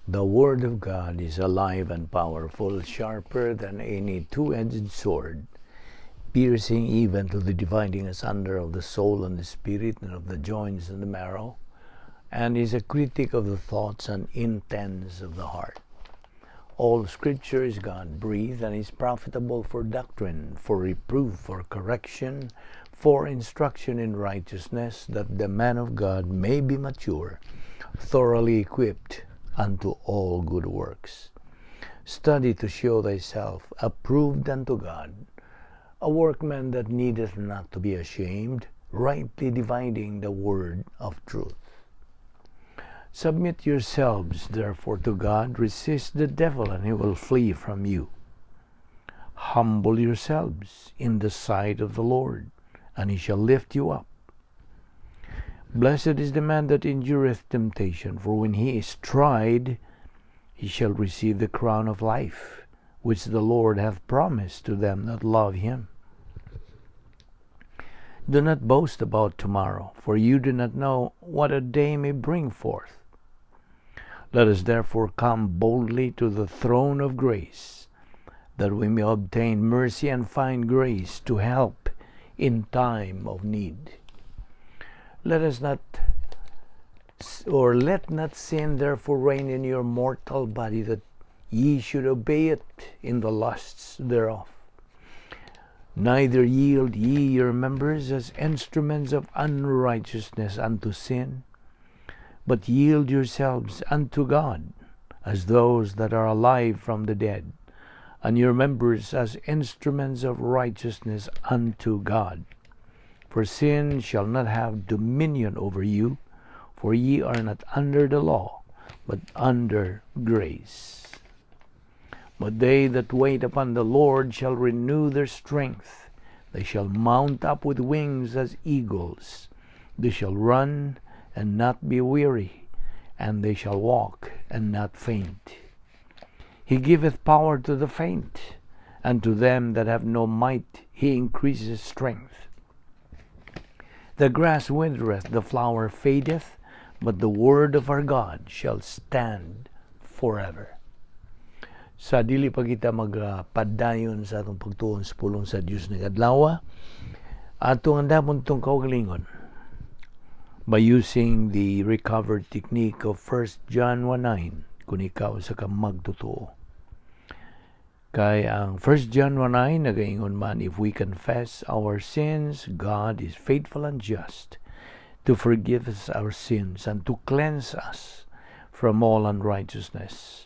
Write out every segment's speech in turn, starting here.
The Word of God is alive and powerful, sharper than any two-edged sword, piercing even to the dividing asunder of the soul and the spirit and of the joints and the marrow, and is a critic of the thoughts and intents of the heart. All Scripture is God-breathed and is profitable for doctrine, for reproof, for correction, for instruction in righteousness, that the man of God may be mature, thoroughly equipped unto all good works. Study to show thyself approved unto God, a workman that needeth not to be ashamed, rightly dividing the word of truth. Submit yourselves therefore to God, resist the devil, and he will flee from you. Humble yourselves in the sight of the Lord, and he shall lift you up. Blessed is the man that endureth temptation, for when he is tried, he shall receive the crown of life, which the Lord hath promised to them that love him. Do not boast about tomorrow, for you do not know what a day may bring forth. Let us therefore come boldly to the throne of grace, that we may obtain mercy and find grace to help in time of need. Let us not, or let not sin therefore reign in your mortal body, that ye should obey it in the lusts thereof. Neither yield ye your members as instruments of unrighteousness unto sin, but yield yourselves unto God as those that are alive from the dead, and your members as instruments of righteousness unto God. For sin shall not have dominion over you, for ye are not under the law, but under grace. But they that wait upon the Lord shall renew their strength. They shall mount up with wings as eagles. They shall run and not be weary, and they shall walk and not faint. He giveth power to the faint, and to them that have no might he increaseth strength. The grass withereth, the flower fadeth, but the word of our God shall stand forever. Sa dili pa kita magpadayon sa atong pagtuon sa pulong sa Dios ning adlaw, atong andamon tong kaugalingon by using the recovered technique of 1 John 1:9, kung ikaw sa ka magtotoo. Kay ang 1 John 1:9 nagaingon man, if we confess our sins, God is faithful and just to forgive us our sins and to cleanse us from all unrighteousness.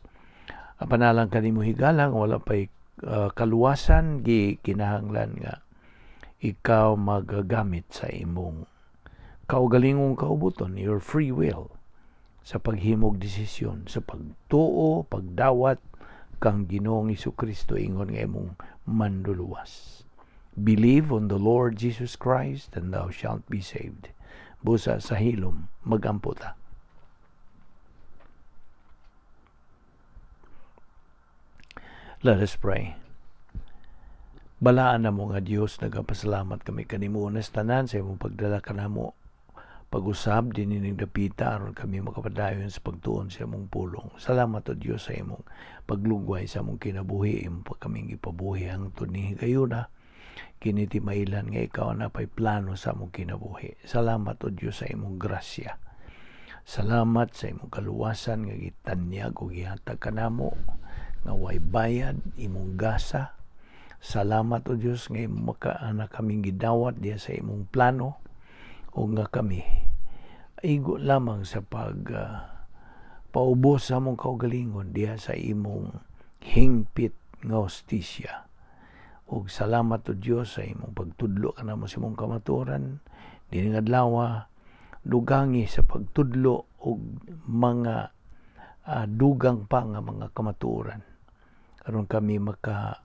Panalang kanimo higala wala pay kaluwasan, gi kinahanglan nga ikaw magagamit sa imong kaugalingong kaubuton, your free will, sa paghimog desisyon, sa pagtuo, pagdawat kang Ginoong Hesukristo ingon nga imong manluluwas. Believe on the Lord Jesus Christ and thou shalt be saved. Busa sa hilom, magampo ta. Let us pray. Balaan na mo nga Dios, nagapasalamat kami kanimo unas tanan sa imong pagdala kanamo pag-usab din ining dapita aron kami makapadayon sa pagtuon sa imong pulong. Salamat o Dios sa imong paglugway sa among kinabuhi, imong pa kaming gipabuhi hangtod ni higayuna. Kini ti mailan nga ikaw na pay plano sa among kinabuhi. Salamat o Dios sa imong grasya. Salamat sa imong kaluwasan nga gitanyag ug gihatag kanamo nga way bayad, imong gasa. Salamat o Dios nga imong makaana kaming gidawat diha sa imong plano o nga kami igo lamang sa pag paubos sa among kaugalingon diha sa imong hingpit nga hostisya. Og salamat o Dios sa imong pagtudlo kanamo sa imong kamatuoran dinhi adlaw, dugangi sa pagtudlo og mga dugang pa nga mga kamatuoran aron kami maka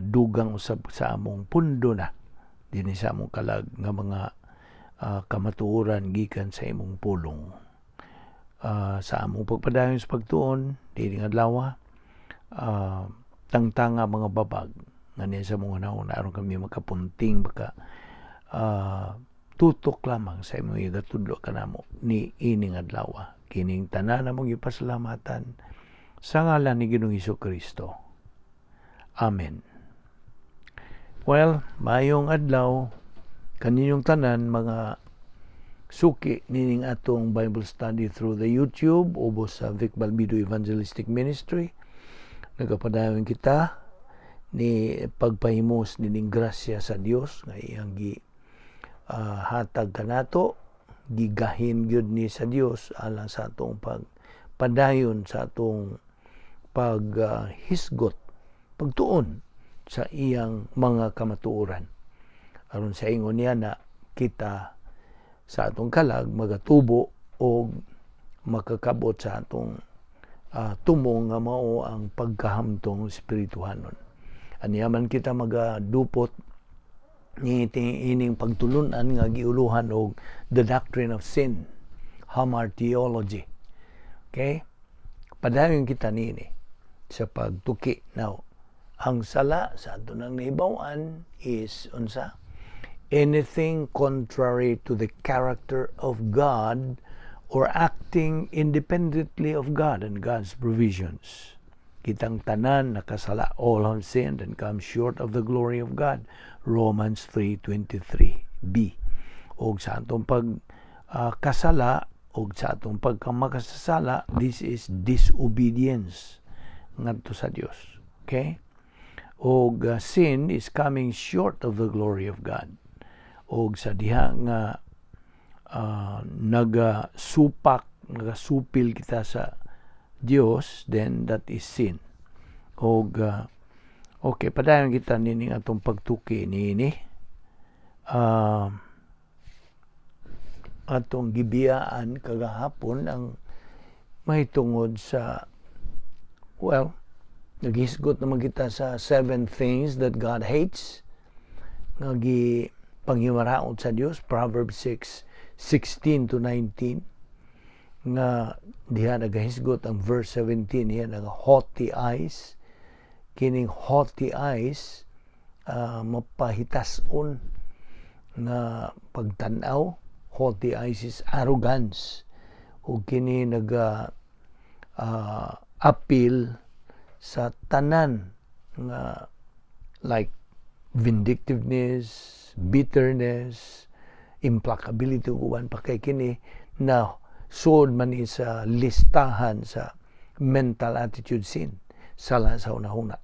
dugang usab sa among pundo na dinhi sa among kalag nga mga kamatuoran gikan sa imong pulong. Sa among pagpadayon sa pagtuon dinhi adlaw, tangtanga mga babag nga niya sa mga nauna aron kami makapunting maka tutok lamang sa imong igatudlo kanamo ni ining adlaw. Kining tanan among gipasalamatan sa ngalan ni Ginoong Kristo. Amen. Well, maayong adlaw kaninyong tanan, mga suki nining atong Bible study through the YouTube ubos sa Vic Balbido Evangelistic Ministry. Nagapadayon kita ni pagpahimos nining grasya sa Dios nga iyang gi hatag kanato. Gigahin gyud ni sa Dios alang sa atong pagpadayon sa atong paghisgot, pagtuon sa iyang mga kamatuoran, aron sa ingon niya na kita sa atong kalag magatubo og makakabot sa atong tumong nga mao ang pagkahamtong espirituhanon. Aniya man kita magadupot ni ining pagtulunan nga giuluhan og the doctrine of sin, hamartiology. Okay? Padayon kita niini sa pagtuki. Now, ang sala sa ato nang nahibaw-an is unsa? Anything contrary to the character of God or acting independently of God and God's provisions. Kitang tanan nakasala, all have sinned and come short of the glory of God. Romans 3:23b. Og sa atong pag kasala og sa atong pagkamakasasala, this is disobedience ngadto sa Dios. Okay? Og sin is coming short of the glory of God. Og sa diha nga nagasupak, nagasupil kita sa Dios, then that is sin. Og okay, padayon kita nining atong pagtuki niini. Atong gibiyaan kagahapon ang mahitungod sa, well, naghisgot naman kita sa seven things that God hates nga gi panghimaraot sa Dios, Proverbs 6:16 to 19, nga diha nagahisgot ang verse 17 niya nga haughty eyes. Kining haughty eyes, mapahitason nga pagtan-aw. Haughty eyes is arrogance, ug kini naga appeal sa tanan nga like vindictiveness, bitterness, implacability ug uban pa, kay kini na suod man ni sa listahan sa mental attitude sin, sala sa hunahuna.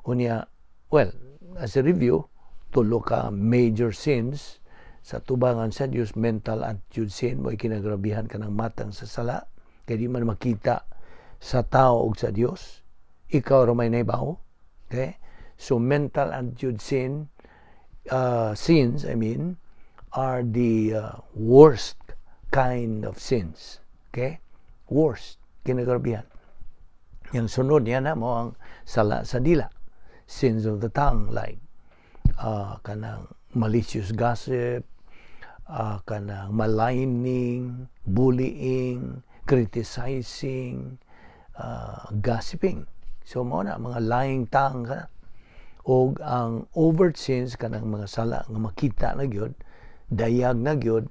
Unya, well, as a review, tulo ka major sins sa tubangan sa Dios: mental attitude sin, mo'y kinagrabihan ka ng matang sa sala kay di man makita sa tao ug sa Dios, ikaw ra may nahibaw. Okay? So mental attitude sin, sins, I mean, are the worst kind of sins. Okay? Worst, kinagrabihan. Yung sunod niya na mao ang sala sa dila. Sins of the tongue, like kanang malicious gossip, kanang maligning, bullying, criticizing, gossiping. So mao na mga lying tongue ka. Og ang overt sins, kanang mga sala nga makita na gyud, dayag na gyud,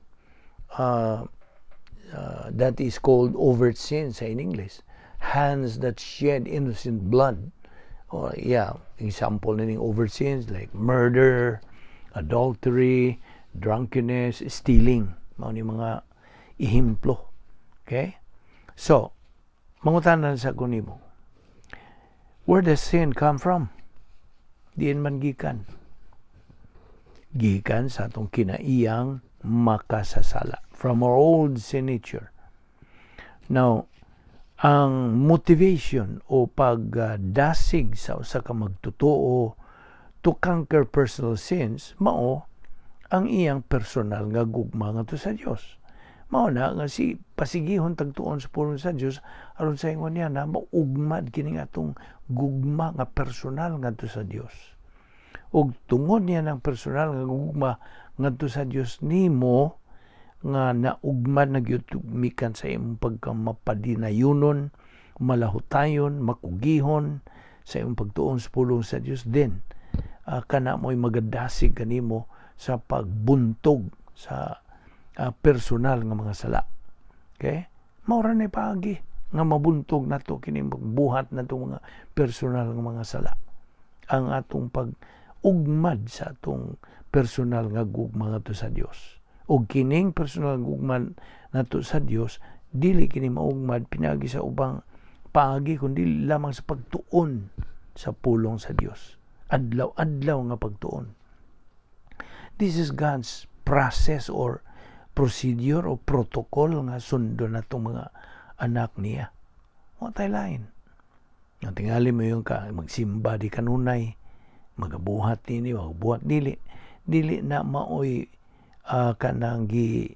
that is called overt sins in English. Hands that shed innocent blood. Or yeah, example nining overt sins like murder, adultery, drunkenness, stealing. Mao ni mga ehemplo. Okay? So, mangutana sa ko nimo. Where does sin come from? Diin man gikan? Gikan sa atong kinaiyang makasasala. From our old sin nature. Now, ang motivation o pagdasig sa usa ka magtotoo to conquer personal sins mao ang iyang personal nga gugma ngadto sa Dios. Mao na nga si pasigihon tagtuon sa pulong sa Dios aron sa ingon niya na maugmad kini atong gugma nga personal ngadto sa Dios. Ug tungod niya ng personal nga gugma ngadto sa Dios nimo nga naugmad na gyud mikan sa imong pagkamapadinayunon, malahutayon, makugihon sa imong pagtuon sa pulong sa Dios, din kana mo'y magadasig kanimo sa pagbuntog sa personal nga mga sala. Okay? Mao ra ni paagi nga mabuntog nato kini, buhat nato mga personal nga mga sala. Ang atong pag ugmad sa atong personal nga gugma ngadto sa Dios. Og kining personal gugma nato sa Dios, dili kini maugmad pinaagi sa ubang paagi kundi lamang sa pagtuon sa pulong sa Dios. Adlaw-adlaw nga pagtuon. This is God's process or procedure o protocol nga sundon natong mga anak niya. Wa tay lain. Nga tingali mo yung ka magsimba di kanunay, magabuhat nini, magabuhat dili. Dili na maoy kanang gi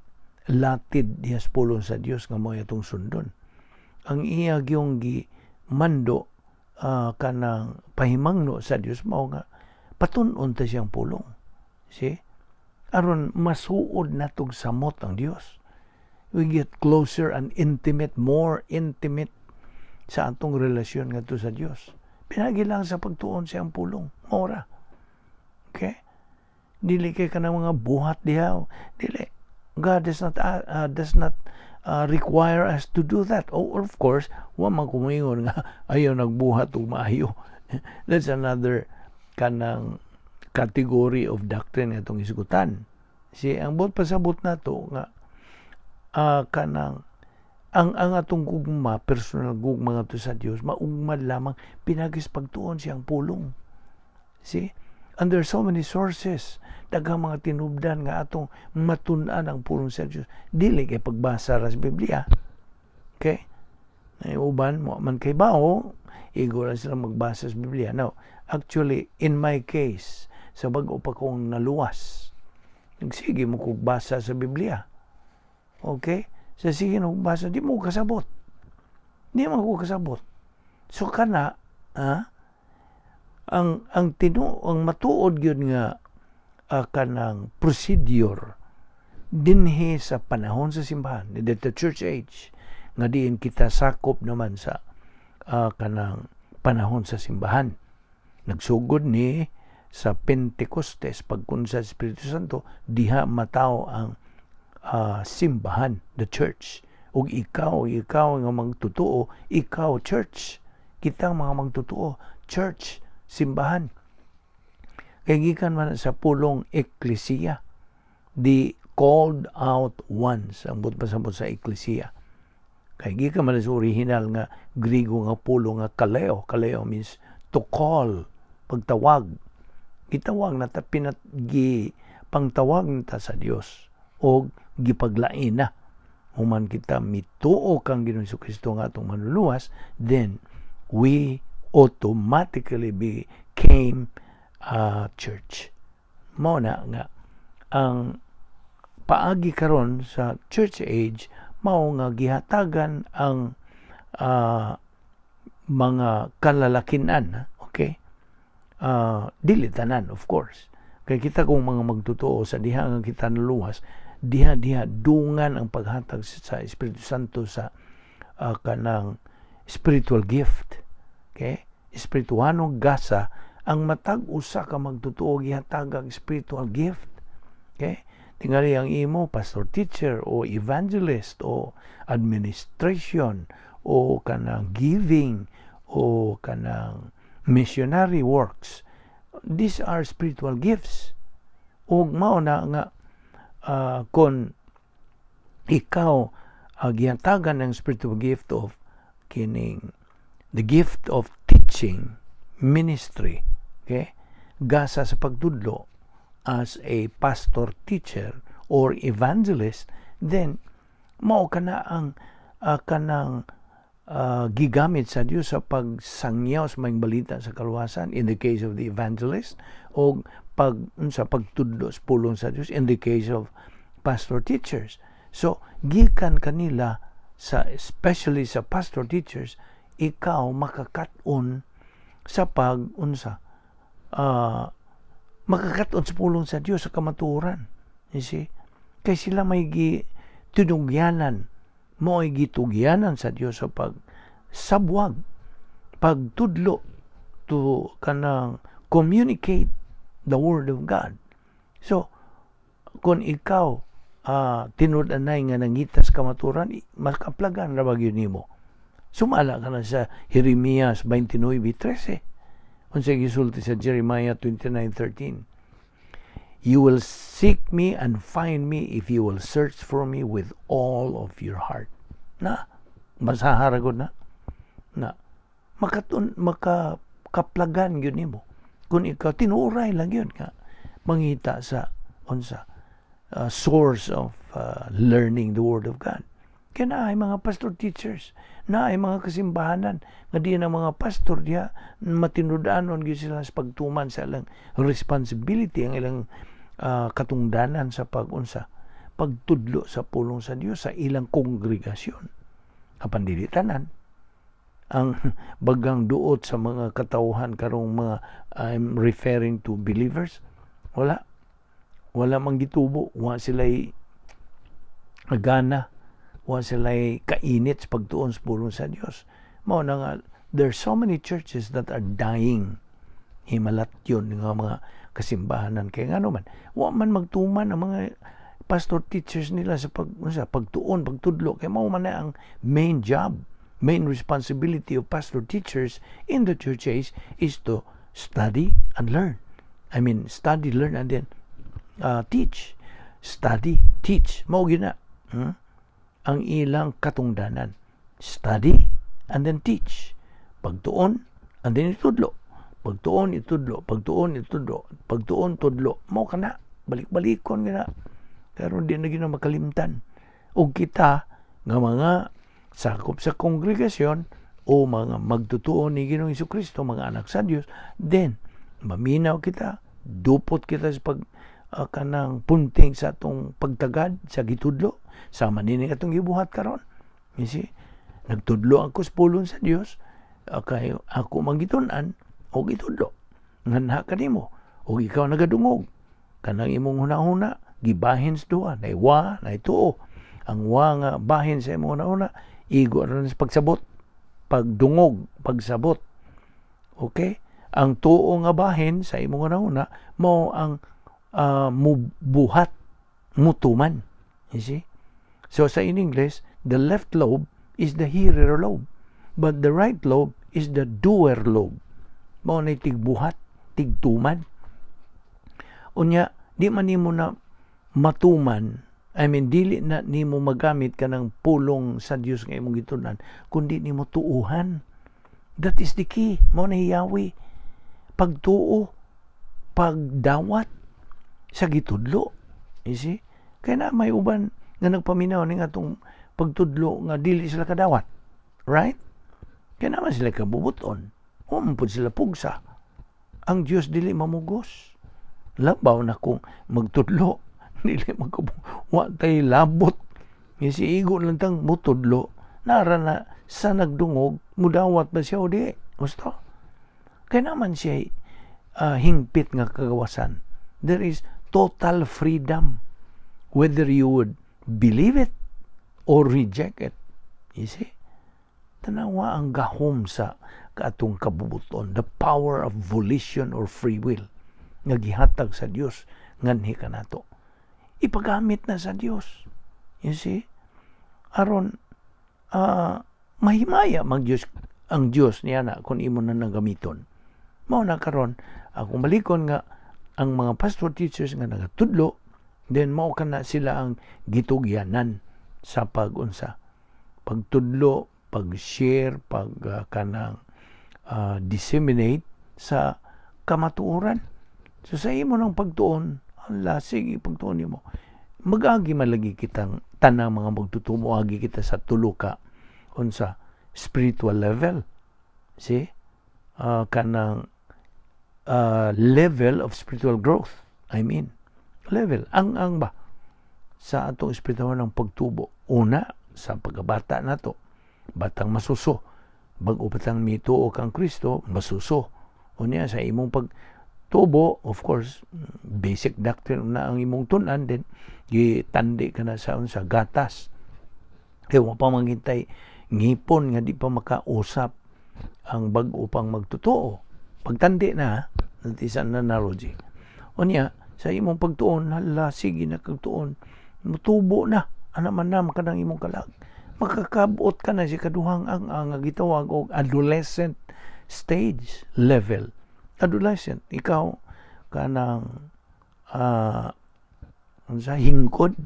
latid diha sa pulong sa Dios nga mao atong sundon. Ang iya gyung gi mando, kanang pahimangno sa Dios, mao nga patun-on ta siyang pulong. See? Aron masuod natog samot ang Dios. We get closer and intimate, more intimate sa atong relasyon ngadto sa Dios. Pinagi lang sa pagtuon sa iyang pulong. Mao ra. Okay? Dili kay kanang mga buhat diha. Dili. God does not require us to do that. Oh, of course, wa man ko moingon nga ayaw nagbuhat og maayo. That's another kanang category of doctrine atong isgutan. Si ang buot pasabot nato nga kanang ang atong gugma, personal gugma ngadto sa Dios, maugmad lamang pinagi sa pagtuon siyang pulong. See? And there are so many sources. Daghang mga tinubdan nga atong matun-an ang pulong sa Dios. Dili kay pagbasa ra sa Biblia. Okay? Nay uban mo man kay bao, igo ra sila magbasa sa Biblia. No, actually, in my case, sa bag-o pa kong naluwas, nagsige mo kog basa sa Biblia. Okay? Sa sige mo basa, di mo kasabot. Di mo ko kasabot. So kana, ha? Ang matuod gyud nga kanang procedure dinhi sa panahon sa simbahan, the church age, nga diin kita sakop naman sa kanang panahon sa simbahan. Nagsugod ni sa Pentecostes, pagkun sa Espiritu Santo, diha matawo ang simbahan, the church. Ug ikaw nga magtotoo, ikaw church. Kitang mga magtotoo, church, simbahan. Kay gikan man sa pulong ecclesia, the called out ones, ang buot pasabot sa ecclesia. Kay gikan man sa original nga Griego nga pulong nga kaleo. Kaleo means to call, pagtawag. Gitawag na ta, pinat, gi, pangtawag na ta sa Dios o gipaglain na. Human kita mituo kang Ginoong Kristo nga atong manluluwas, then we automatically became a church. Mao na nga ang paagi karon sa church age mao nga gihatagan ang mga kalalakinan, okay? Dili tanan, of course. Kay kita kung mga magtotoo sa diha nga kita naluwas, diha diha dungan ang paghatag sa Espiritu Santo sa kanang spiritual gift. Okay? Espirituhanong gasa, ang matag usa ka magtotoo gihatag ang spiritual gift. Okay? Tingali ang imo pastor teacher o evangelist o administration o kanang giving o kanang missionary works. These are spiritual gifts. Ug mao na nga kon ikaw gihatagan ng spiritual gift of kining the gift of teaching ministry, okay, gasa sa pagtudlo as a pastor teacher or evangelist, then mao kana ang kanang gigamit sa Dios sa pagsangyaw sa maayong balita sa kaluwasan in the case of the evangelist o pag sa pagtudlo sa pulong sa Dios in the case of pastor teachers. So gikan kanila sa, especially sa pastor teachers, ikaw makakat-on sa pag unsa makakat-on sa pulong sa Dios, sa kamatuoran, you see? Kay sila may gi tinugyanan mo, ay gitugyanan sa Dios sa pag sabwag, pagtudlo, to kanang communicate the word of God. So kung ikaw Tinud-anay nga nangitas kamaturan, makaplagan ra ba gyud nimo? Sumala ka na sa Jeremias 29:13. Unsa gisulti sa Jeremiah 29:13? "You will seek me and find me if you will search for me with all of your heart." Na, masahara gud na. Na, makatun, maka kaplagan gyud nimo. Kung ikaw tinuoray lang gyud nga mangita sa unsa source of learning the Word of God. Kaya naay mga pastor teachers, naay mga kasimbahanan nga di na mga pastor diha matinud-anon gyud sila sa pagtuman sa ilang responsibility, ang ilang katungdanan sa pag-unsa, pagtudlo sa pulong sa Dios sa ilang kongregasyon. Apan dili tanan ang bagang duot sa mga katawhan karong mga, I'm referring to believers, wala mang gitubo, wa sila gana, wa sila kainit sa pagtuon sa pulong sa Dios. Mao na nga there are so many churches that are dying. Himalat yun nga mga kasimbahanan kay ngano man wa man magtuman ang mga pastor teachers nila sa pagtuon, pagtudlo, kay mao man na ang main job, main responsibility of pastor teachers in the churches is to study and learn. I mean, study, learn, and then teach. Study, teach, mao gyud na, Ang ilang katungdanan, study and then teach. Pagtuon and then itudlo, pagtuon, itudlo, pagtuon, itudlo, pagtuon, tudlo. Mao kana, balik-balikon gina pero di na gina makalimtan. Ug kita nga mga sakop sa kongregasyon o mga magtutuo ni Ginoong Kristo, mga anak sa Dios, then maminaw kita, dupot kita sa pag kanang punting sa atong pagtagad sa gitudlo, sama nini atong gibuhat karon. You see, nagtudlo ako sa pulong sa Dios, kay ako magitun-an og itudlo nganha kanimo ug ikaw nagadungog, kanang imong hunahuna gibahin sa duha, nay wa nay tuo. Ang wa nga bahin sa imong hunahuna igo ra sa pagsabot, pagdungog, pagsabot, okay? Ang tuo nga bahin sa imong hunahuna mao ang mubuhat, mutuman. You see? So sa in English, the left lobe is the hearer lobe, but the right lobe is the doer lobe. Mao na tigbuhat, tigtuman. Unya di man nimo na matuman, I mean, dili na nimo magamit kanang pulong sa Dios nga imong gitun-an kundi nimo tuuhan. That is the key. Mao na hiyawi pagtuo, pagdawat sa gitudlo. You see? Kaya na may uban nga nagpaminaw ning atong pagtudlo nga dili sila kadawat, right? Kaya naman sila kabubuton, humpod sila pugsa. Ang Dios dili mamugos, labaw na kung magtudlo dili magkabu, wa tay labot. Si igo lang tang mutudlo, nara na sa nagdungog, mudawat ba siya o di gusto. Kaya naman siya hingpit nga kagawasan. There is total freedom whether you would believe it or reject it. You see? Tanawa ang gahom sa atong kabubuton, the power of volition or free will nga gihatag sa Dios nganhi kanato. Ipagamit na sa Dios. You see? Aron mahimaya mag Dios, ang Dios niya na kung imo na nagamiton. Mao na karon akong balikon nga ang mga pastor teachers nga nagatudlo, then mao kana sila ang gitugyanan sa pag-unsa, pagtudlo, pag-share, pag kanang disseminate sa kamatuoran. So sa imo ng pagtuon, ala, sige, pagtuon nimo. Mag-agi man lagi kitang tanang mga magtutumo, agi kita sa tulo ka unsa, spiritual level. See? Kanang level of spiritual growth. I mean, level. Ang ba? Sa atong espiritual ng pagtubo. Una, sa pagkabata nato. Batang masuso. Bag-o pa tang mituo kang Kristo, masuso. Unya, sa imong pagtubo, of course, basic doctrine na ang imong tun-an, then gitandi ka na sa unsa, gatas. Kaya wa pa manghintay ngipon nga di pa makausap ang bag-o pang magtotoo. Pagtandi na, that is an analogy. Unya, sa imong pagtuon, hala, sige na kag tuon. Mutubo na ana man na kanang imong kalag, makakabot ka na sa kaduhang ang gitawag og adolescent stage level. Adolescent, ikaw kanang unsa, hingkod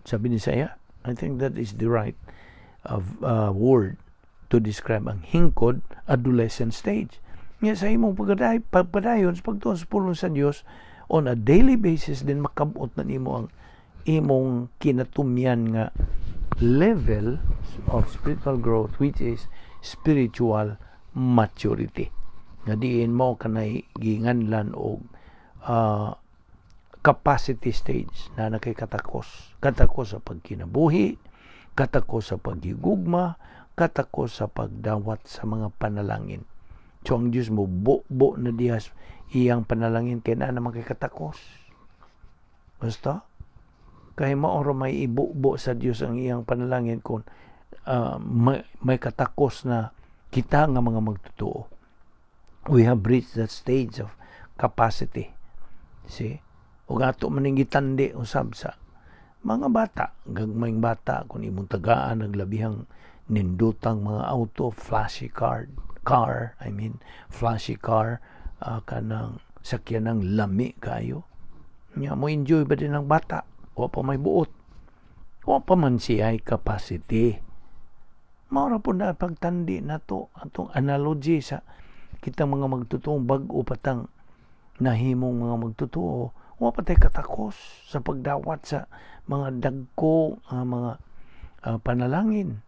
sa Binisaya. I think that is the right of word to describe ang hingkod, adolescent stage. Nga sa imong pagpadayon sa pagtuon sa pulong sa Dios on a daily basis din, makabot na nimo ang imong kinatumyan nga level of spiritual growth, which is spiritual maturity, nga diin mo kanay ginganlan og capacity stage na nakay katakos, katakos sa pagkinabuhi, katakos sa paghigugma, katakos sa pagdawat sa mga panalangin. So ang Dios mo bo na dihas iyang panalangin kay naa naman kay katakos. Basta kay mao ra may ibubo sa Dios ang iyang panalangin kung may katakos na kita nga mga magtotoo. We have reached that stage of capacity. See? Ug ato man ning gitandi usab sa mga bata, gagmayng bata, kung imong tagaan naglabihang nindutang mga auto, flashy car, I mean, flashy car, kanang sakyanang lami kayo. Nya mo enjoy ba din ang bata? Wa pa may buot. Wa pa man siya ay capacity. Mao ra po na pagtandi nato atong analogy sa kitang mga magtutuong bag-o patang nahimong mga magtotoo, wa pa tay katakos sa pagdawat sa mga dagko mga panalangin.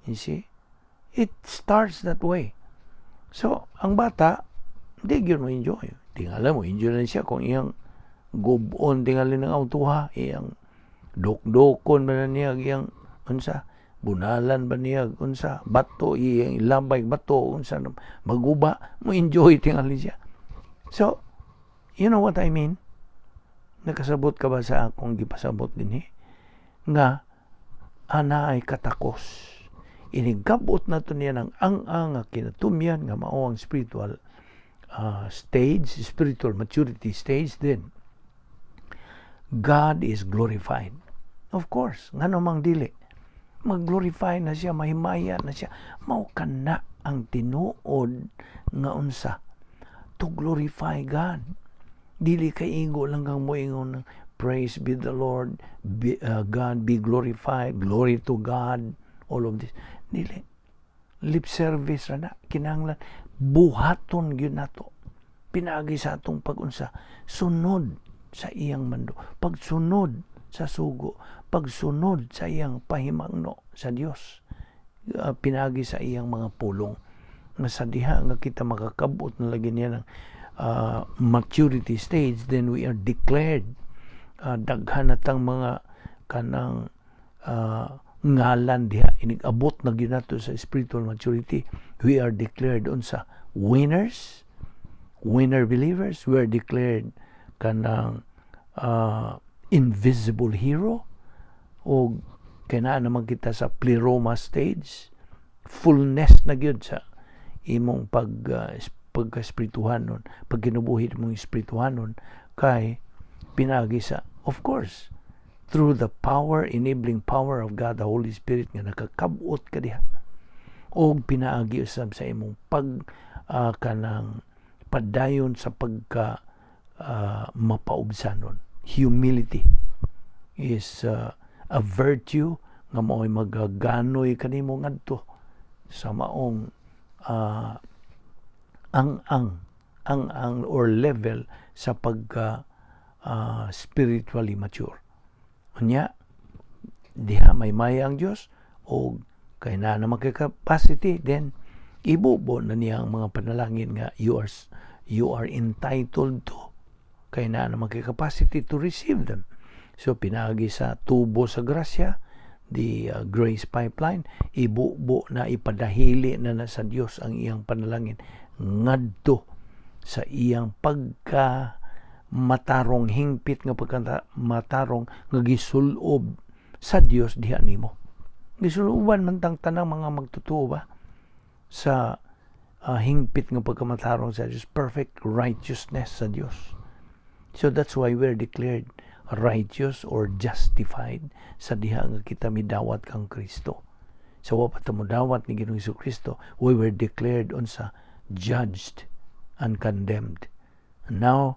You see? It starts that way. So, ang bata, di gyud mo enjoy. Tingala mo enjoy lang siya kung iyang gubon tingali ng auto ha, iyang dok-dokon ba na niya, iyang unsa, bunalan ba niya, unsa, bato, iyang ilabay bato, unsa, maguba, mo enjoy tingali siya. So, you know what I mean? Nakasabot ka ba sa akong gipasabot dinhi? Nga, ana ay katakos. Inigabot na to niya ng ang-ang nga kinatumyan nga mao ang spiritual stage, spiritual maturity stage din. God is glorified. Of course, ngano mang dili. Mag-glorify na siya, mahimaya na siya. Mao kana ang tinuod nga unsa, to glorify God. Dili kay igo lang kang moingon, "Praise be the Lord, God be glorified, glory to God," all of this. Dili. Lip service ra na. Kinahanglan buhaton gyud nato. Pinaagi sa atong pagunsa, sunod sa iyang mando, pagsunod sa sugo, pagsunod sa iyang pahimangno sa Dios, pinaagi sa iyang mga pulong. Nga sa diha nga kita makakabot na lagi niya ng maturity stage, then we are declared, daghan natang mga kanang ngalan diha inig-abot na gyud nato sa spiritual maturity. We are declared unsa, winners, winner believers. We are declared kanang invisible hero o kay naa naman kita sa pleroma stage, fullness na gyud sa imong pagka-espirituhanon, pag kinabuhi mong espirituhanon, kay pinaagi sa, of course, through the power, enabling power of God the Holy Spirit nga nakakabot ka diha og pinaagi usab sa imong pag kanang padayon sa pagka mapaubsanon. Humility is a virtue nga mao'y magaganoy kanimo ngadto sa maong ang or level sa pagka spiritually mature. Unya diha may maya ang Dios og kay na naman kay capacity, then ibubo na niya ang mga panalangin nga you are entitled to kay na naman kay capacity to receive them. So pinaagi sa tubo sa grasya, the grace pipeline, ibubo na, ipadahili na na sa Dios ang iyang panalangin ngadto sa iyang pagka matarong, hingpit nga pagka matarong nga gisulob sa Dios diha nimo. Gisuloban man tang tanang mga magtotoo ba sa hingpit nga pagkamatarong sa Dios, perfect righteousness sa Dios. So that's why we're declared righteous or justified sa diha nga kita midawat kang Kristo. Sa wa pa ta modawat ni Ginoong Kristo, we were declared unsa? Judged and condemned. And now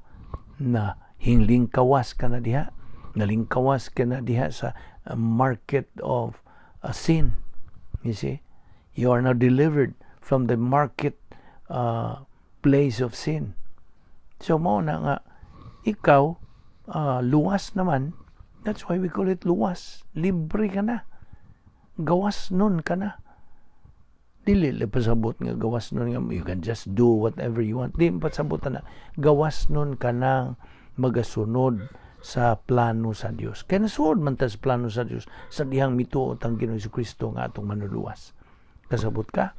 na hinglingkawas ka na diha, nalingkawas ka na diha sa market of sin. You see? You are now delivered from the market place of sin. So mao na nga ikaw luwas naman. That's why we call it luwas. Libre ka na. Gawas nun ka na. Dili le pasabot nga gawas nun nga you can just do whatever you want. Di pasabot na gawas nun ka na magasunod sa plano sa Dios. Kaya nasuod man ta sa plano sa Dios sa dihang mituot ang Ginoong Kristo nga atong manluluwas. Kasabot ka?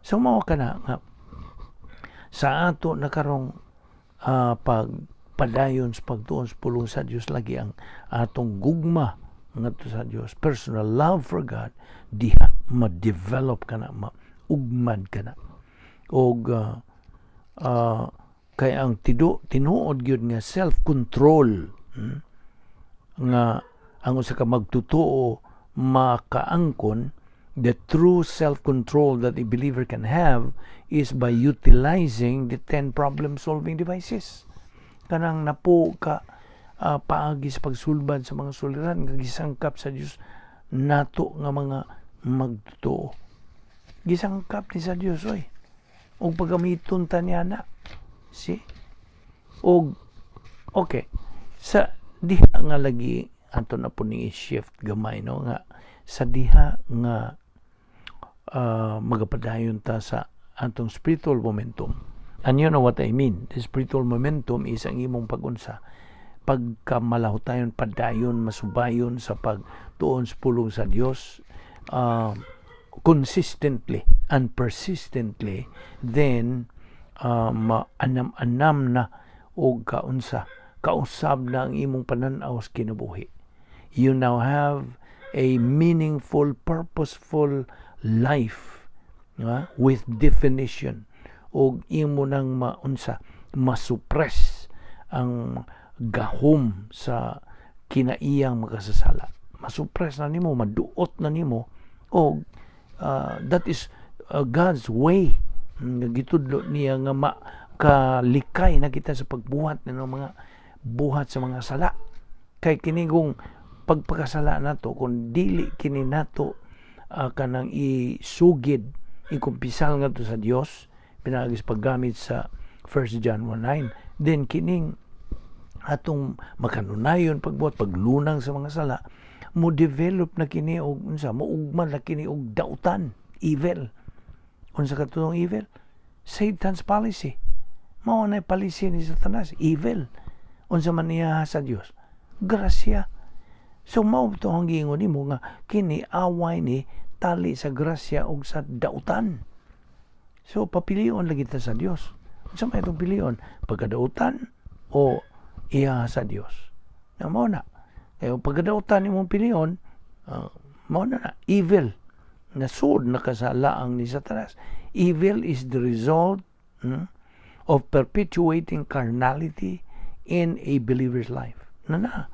So mao ka na nga sa ato na karong pag padayon sa pagtuon sa pulong sa Dios, lagi ang atong gugma ngadto sa Dios, personal love for God, diha ma-develop ka na, maugmad ka na og kay ang tido tinuod gyud nga self-control nga ang usa ka magtotoo makaangkon, the true self-control that a believer can have is by utilizing the 10 problem-solving devices, kanang napo ka paagi sa pagsulbad sa mga suliran nga gisangkap sa Dios nato nga mga magtotoo. Gisangkap ni sa Dios, oy, ug paggamiton ta niya na. See? Og okay, sa diha nga lagi ato na po ning i-shift gamay, no, nga sa diha nga magapadayon ta sa atong spiritual momentum. And you know what I mean. The spiritual momentum is ang imong pagunsa, pagkamalahutayon, padayon, masubayon sa pagtuon sa pulong sa Dios consistently and persistently, then anam-anam na og kaunsa, kausab na ang imong pananaw sa kinabuhi. You now have a meaningful, purposeful life with definition, og imo nang maunsa, masuppress ang gahom sa kinaiyang makasasala. Masuppress na nimo, maduot na nimo, og that is God's way nga gitudlo niya nga makalikay na kita sa pagbuhat ng mga buhat sa mga sala, kay kinigong pagpakasala nato, kung dili kini nato kanang isugid, ikumpisal ngadto sa Dios pinaagi sa paggamit sa 1 John 1:9, then kining atong makanunayon pagbuhat, paglunang sa mga sala, mo develop na kini og unsa, mougman na kini og dautan, evil. Unsa katong evil? Satan's policy. Mao na policy ni Satanas, evil. Unsa man niya sa Dios? Grasya. So mao to ang giingon nimo nga kini away ni tali sa grasya og sa dautan. So papilion lagi ta sa Dios. Unsa may itong pilion? Pagkadautan o iya sa Dios? Na mao na. Kaya pagkadautan imong pilion, mao na na evil. Nasud na kasalaang ni Satanas. Evil is the result of perpetuating carnality in a believer's life. Na na,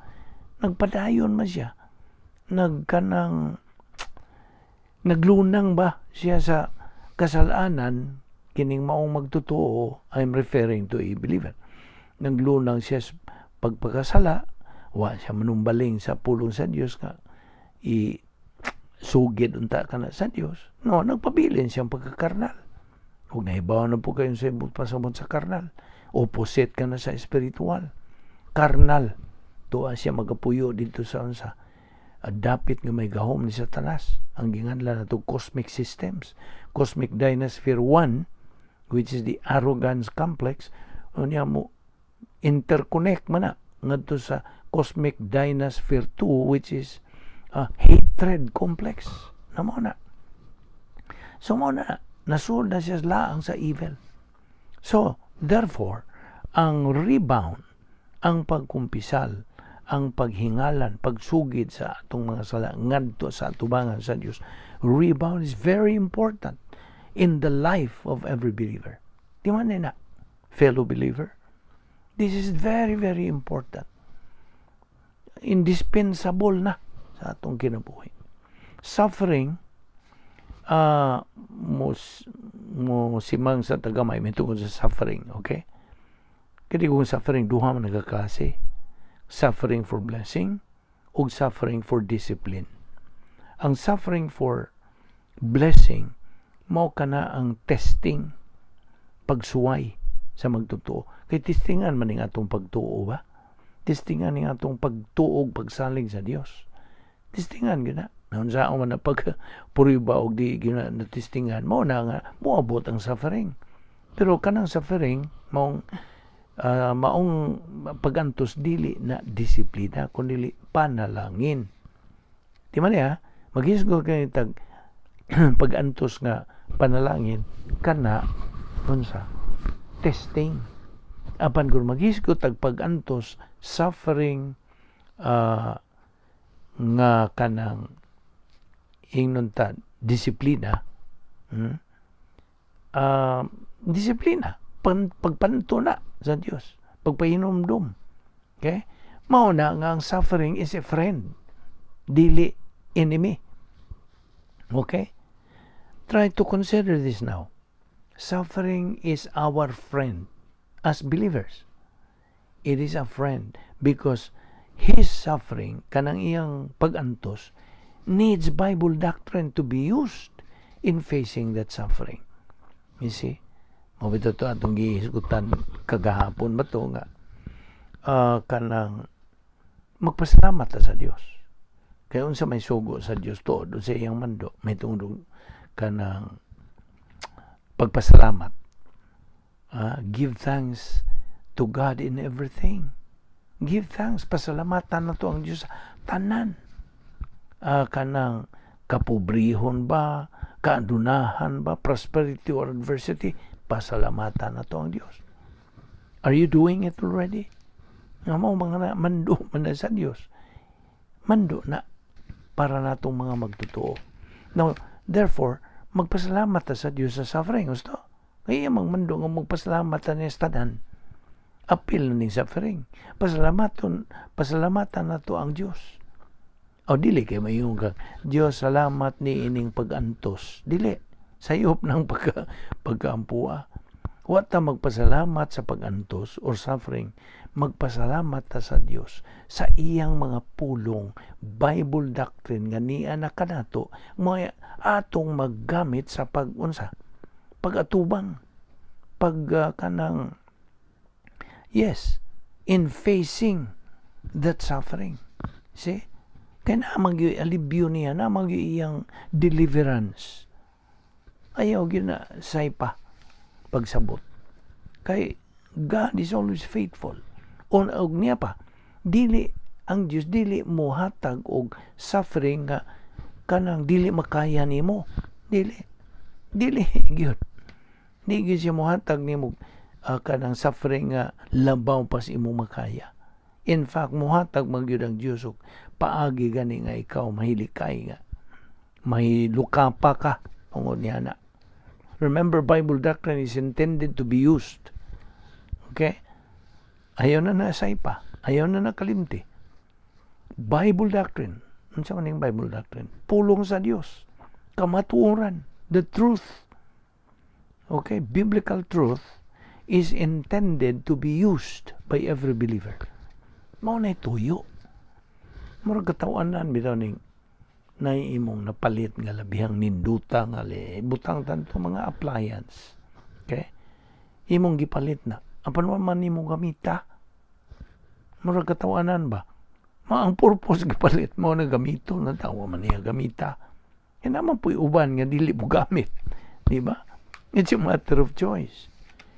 nagpadayon man siya. Nagkanang naglunang ba siya sa kasalanan, kining maong magtotoo, I'm referring to a believer. Naglunang siya sa pagpakasala, wa siya manumbaling sa pulong sa Dios nga i sugid unta ka na sa Dios. No, nagpabilin siyang pagkakarnal. Kung nahibaw na po kayo sa imong pasabot sa karnal, opposite ka na sa espiritual. Karnal, tuwa siya magapuyo dito sa unsa, dapit nga may gahom ni Satanas. Ang ginganlan nato cosmic systems. Cosmic Dynasphere 1, which is the arrogance complex, unya mo interconnect man na ngadto sa Cosmic Dynasphere 2, which is hatred complex. Na mo na. So mo na, nasulod na siya laang sa evil. So, therefore, ang rebound, ang pagkumpisal, ang paghingalan, pagsugid sa atong mga sala ngadto sa atubangan sa Dios. Rebound is very important in the life of every believer. Di man na, fellow believer? This is very, very important. Indispensable na sa atong kinabuhi. Suffering, mo simang sa tagamay may tungod sa suffering, okay? Kaya kung suffering, duha man nagkaklase. Suffering for blessing ug suffering for discipline. Ang suffering for blessing, mao kana ang testing, pagsuway sa magtotoo. Kay testingan man ning atong pagtuo ba? Testingan ning atong pagtuog, pagsalig sa Dios. Testingan gyud na. Naunsa man na pag puriba og di gyud na testingan, mao na nga moabot ang suffering. Pero kanang suffering maong pagantos, dili na disiplina kundi panalangin. Di man niya maghisgot kay tag pag-antos nga panalangin, kana unsa? Testing. Apan kung maghisgot tag pag-antos, suffering, nga kanang ingnon ta disiplina, Disiplina, pagpanto na sa Dios, pagpahinumdum, okay? Mao na nga ang suffering is a friend, dili enemy, okay? Try to consider this now. Suffering is our friend as believers. It is a friend because his suffering, kanang iyang pag-antos, needs Bible doctrine to be used in facing that suffering. You see? Mao bitaw to atong gihisgutan kagahapon ba to nga kanang magpasalamat ta sa Dios. Kaya unsa may sugo sa Dios tuod sa iyang mando may tungod kanang pagpasalamat. Give thanks to God in everything. Give thanks, pasalamatan na to ang Dios tanan. Kanang kapobrehon ba, kaadunahan ba, prosperity or adversity, pasalamatan na to ang Dios. Are you doing it already? Nga mao mga mando man na sa Dios. Mando na para natong mga magtotoo. Now, therefore, magpasalamat ta sa Dios sa suffering. Gusto? Kaya mang mando nga magpasalamat ta niya sa tanan. Apil na ning suffering. Pasalamatan na to ang Dios. O dili kay mayong ka, "Dios, salamat ni ining pag-antos." Dili. Sayop ng pagkaampua. Wa ta magpasalamat sa pag-antos or suffering. Magpasalamat ta sa Dios sa iyang mga pulong, Bible doctrine nga niya na kanato, mga atong maggamit sa pag-unsa, pag-atubang, pag kanang, yes, in facing that suffering. See? Kaya naa man gyud alibyo niya, naa man gyud iyang deliverance. Ayaw gyud na saypa pagsabot. Kay God is always faithful. On og niya pa, dili ang Dios dili mohatag og suffering nga kanang dili makaya nimo. Dili. Dili gyud. Di gyud siya mohatag nimo kanang suffering nga labaw pa sa imong makaya. In fact, mohatag man gyud ang Dios og paagi gani nga ikaw mahilikay, nga mahilukapa ka tungod niya na. Remember, Bible doctrine is intended to be used. Okay? Ayaw na na pa. Ayaw na nakalimti. Bible doctrine. Unsa man ning Bible doctrine? Pulong sa Dios. Kamatuoran. The truth. Okay? Biblical truth is intended to be used by every believer. Mao na tuyo. Murag katawanan bitaw ning nay imong napalit nga labihang ninduta nga le butang tanto mga appliance. Okay? Imong gipalit na. Apan wa man nimo gamita. Murag katawanan ba? Ma ang purpose gipalit mo na gamito na tawa man niya gamita. Kaya naman po'y uban nga dili mo gamit. Di ba? It's a matter of choice.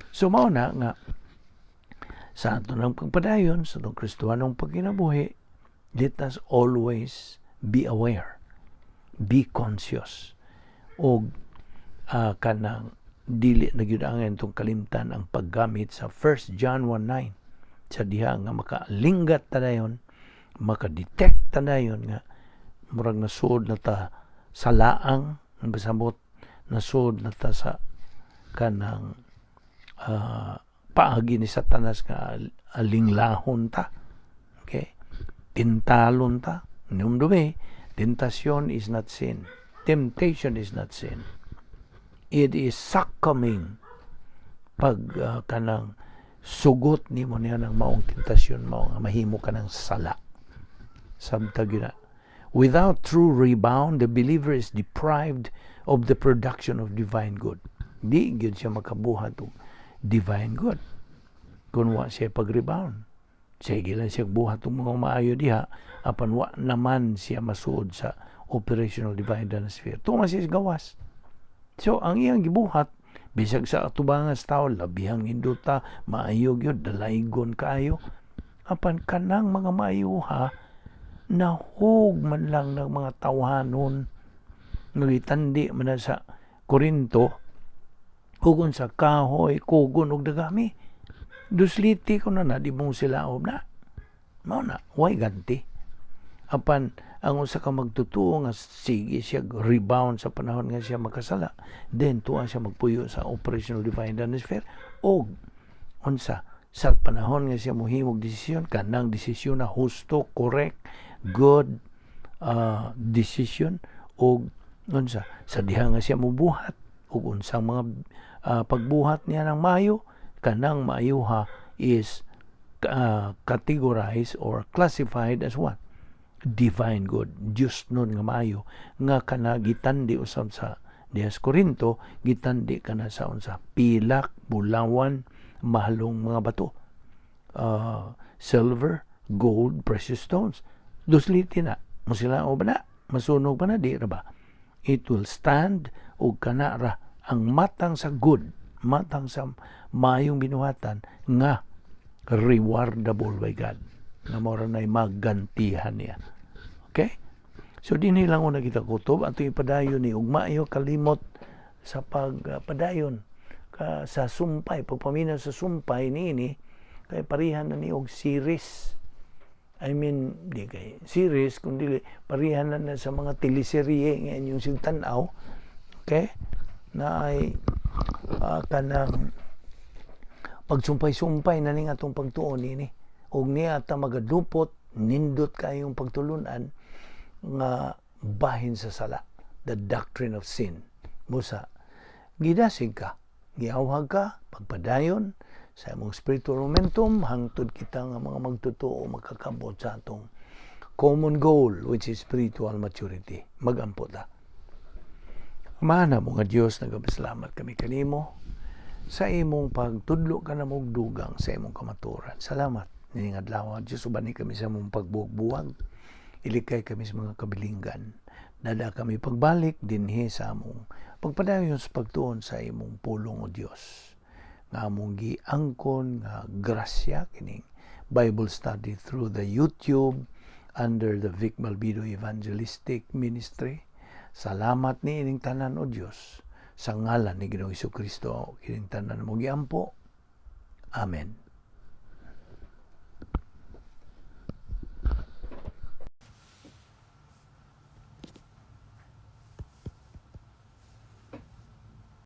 So mao na nga sa ato ng pagpadayon sa atong Kristohanong pagkinabuhi, let us always be aware, be conscious, og kanang dili na gyud ang itong kalimtan ang paggamit sa 1 John 1:9 sa diha nga makalingat ta dayon, makadetect ta dayon nga murag nasuod na ta sa laang, basabot nasuod na ta sa kanang paagi ni Satanas nga alinglahon ta, okay? Tintalon ta. Numdumi, tentasyon is not sin. Temptation is not sin. It is succumbing pag kanang sugot nimo niya ng maong tentasyon, mao nga mahimo ka ng sala. Samtang yun na. Without true rebound, the believer is deprived of the production of divine good. Di gyud siya makabuhat og divine good kung wa siya pag-rebound. Sige lang siya buhat og mga maayo diha, apan wa naman siya masuod sa operational divine sphere. Tuman siya gawas. So, ang iyang gibuhat, bisag sa atubangan sa tao, labihang induta, maayo gyud, dalaygon kaayo. Apan kanang mga maayuha, nahug man lang ng mga tawhanon nga gitandi man na sa Korinto, kugon sa kahoy, kugon og dagami. Dusliti ko na na, di mong sila na. Mao na, way ganti. Apan, ang usa ka magtutuo nga sige siya rebound sa panahon nga siya makasala, then tuwa siya magpuyo sa operational divine sphere og unsa sa panahon nga siya mohimog desisyon, kanang desisyon na husto, correct, good decision, og unsa sa diha nga siya mobuhat ug unsang mga pagbuhat niya ng maayo, kanang maayuha is categorized or classified as what? Divine good. Diyos nun nga maayo nga kana gitandi usab sa diha sa Korinto, gitandi kana sa unsa? Pilak, bulawan, mahalong mga bato. Silver, gold, precious stones. Dusliti na. Musila o ba na? Masunog pa na? Di ra ba? It will stand og kana ra ang matang sa good, matang sa maayong binuhatan nga rewardable by God, nga mao na'y magantihan niya. Okay? So dinhi lang una kita kutob, atong ipadayon ni ugma. Ayaw kalimot sa pagpadayon ka sa sumpay, pagpaminaw sa sumpay niini, kay parihan na ni og series. I mean, di kay series kundi parihan na, na sa mga teleserye nga inyong sigtan-aw. Okay? Na ay kanang pagsumpay-sumpay na ning atong pagtuon niini ug niya ta magadupot nindot kayong pagtulunan nga bahin sa sala, the doctrine of sin. Busa gidasig ka, giawhag ka pagpadayon sa imong spiritual momentum hangtod kita nga mga magtotoo makakabot sa atong common goal, which is spiritual maturity. Magampo ta. Amahan namo nga Dios, nagapasalamat kami kanimo sa imong pagtudlo ka na dugang sa imong kamaturan. Salamat nining adlaw, Dios, ubani kami sa imong pagbuwag-buwag. Ilikay kami sa mga kabilinggan. Dada kami pagbalik dinhi sa among pagpadayon sa pagtuon sa imong pulong, o Dios. Nga among giangkon nga grasya kining Bible study through the YouTube under the Vic Malvido Evangelistic Ministry. Salamat ni ining tanan, o Dios, sa ngalan ni Ginoong Kristo kining tanan mo giampo. Amen.